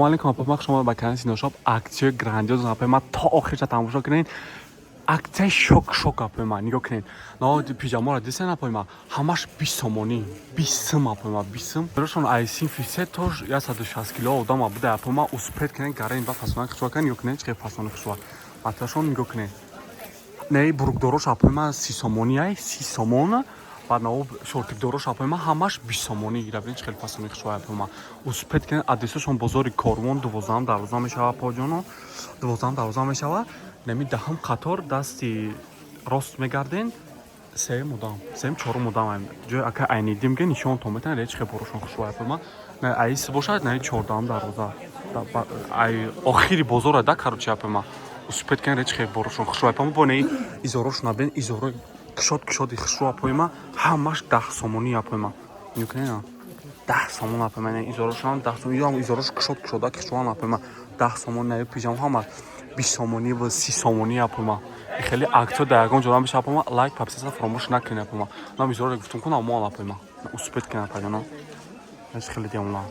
Алейкум, апа, хуш омад ба канали Синошоп. Аксияи грандиоз, апа, ма, то охирша тамошо кунед. Аксияи шок шок, апа, ма, нигоҳ кунед. Но пижамаро дисен, апа, ма, ҳамаш 20 сомонӣ, 20 сум, апа, ма, 20 сум. Рошон ай синфи се то 160 кило одама буда, апа, ма, успеть кунед, гарен ба фасона хушва кунед. Нигоҳ кунед, чӣ фасони хушва маташон, нигоҳ кунед. Не, бурукдорош, апа, ма, 30 сомонӣ, ай 30 сомон. Баъд нао шортикдорош, апа, ма, ҳамаш 20 сомонӣ. Гирабин, чӣ хеле фасони хушва, апа, ма. Успеть кунед. Адресашон бозори Корвон, 12-ам дарвоза мешава, апоҷоно, 12-ам дарвоза мешава. Нами 10-ум қатор, дасти рост мегарден, сеюм одам, сеюм, чорум одам, ҷои ака Айнидим ге нишонтон метавон. Чӣ хел борошон хушва, апа, ма. Не, аис бошад, наи 14-ам дарвоза, ай охири бозора да, короче, апа, ма, успеть кунед. Чӣ хел борошон хушва, апа, ма. Бо неи изорошон набин, изоро кушод кушоди хушрӯ, апои ма, ҳамаш 10 сомонӣ, апои ма. Нигоҳ, 10 сомон, апои ма. Изорошам 10 сомон, ё изорош кушод кушода хушрӯан, апои ма, 10 сомон. На, пижам ҳама 20 сомонӣ ва 30 сомонӣ, апои ма. Хеле аксия дар ягон ҷо намеша, апои ма. Лайк, подписаться фаромӯш накунед, апои ма. Нам изоро гуфтум кунам, мон, апои ма, успеть кунед, апаҷоно. Хеле диамона.